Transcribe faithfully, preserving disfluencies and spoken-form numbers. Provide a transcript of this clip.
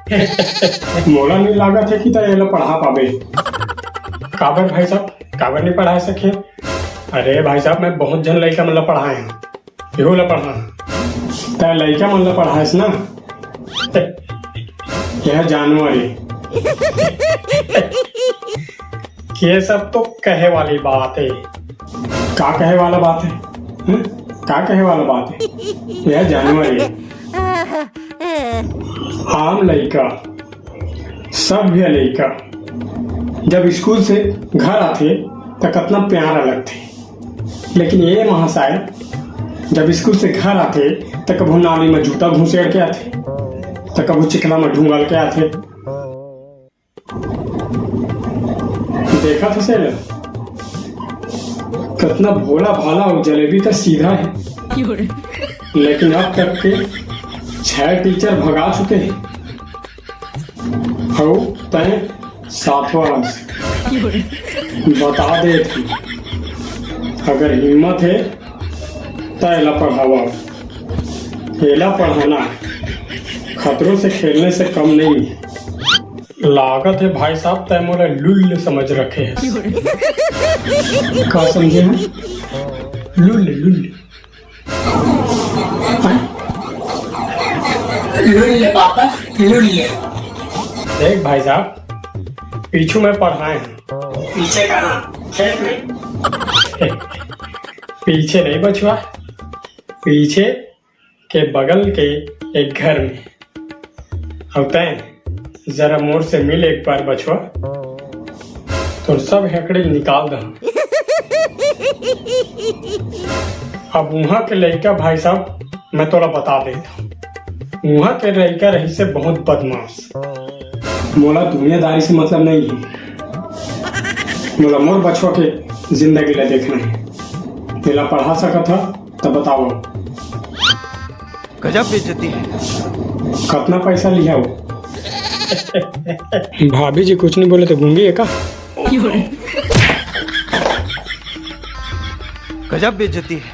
मोला नहीं लागत हे कि तैं एला पढ़ा पाबे। काबर भाई साहब, काबर नहीं पढ़ा सके? अरे भाई साहब, मैं बहुत झन लइका मन ला पढ़ाए हंव, एहू ला पढ़ा। तैं लइका मन ला पढ़ाएस ना, यह जानवर हे। ये सब तो कहे वाली बात हे। का कहे वाला बात हे? हम्म? का कहे वाला बात हे? यह जानवर हे। आम लइका, सभ्य लइका, जब स्कूल से घर आथे, त कतना प्यारा लगथे। लेकिन ये महाशय जब स्कूल से घर आथे, त कभू नाली में जूता घुसेड़ के आथे, त कभू चिखला में ढुंगल के आथे। देखत हस एला, कतना भोला भाला अउ जलेबी त सीधा हे। लेकिन अब तक के छह टीचर भगा चुके हे। अउ तैं सातवां हस। बता देत हंव, अगर हिम्मत हे, त एला पढ़ावा। एला पढ़ाना खतरों से खेलने से कम नहीं हे। लागत हे भाई साहब, तैं मोला लुल्ल समझ रखे हस। का समझे हस? लुल्ल, लुल्ल। लुल्ल पापा, लुल्ल। देख भाई साहब, पीछू में पढ़ाए हंव। पीछे कहाँ? खेत में? पीछे नहीं बछवा, पीछे के बगल के एक घर में। अउ तैं जरा मोर से मिल एक बार बछवा, तोर सब हेकड़ी निकाल दहूं। अब उहां के लइका भाई साहब, मैं तोला बता देत हंव, उहां के लइका रहिसे बहुत बदमाश। मोला दुनियादारी से मतलब नहीं हे, मोला मोर बछवा के जिंदगी ला देखना हे। तेला पढ़ा सकत हस त बतावा। गजब बेइज्जती है। कतना पैसा लिहा वो? भाभी जी कुछ नहीं बोले त गूंगी हे का? गजब बेइज्जती है।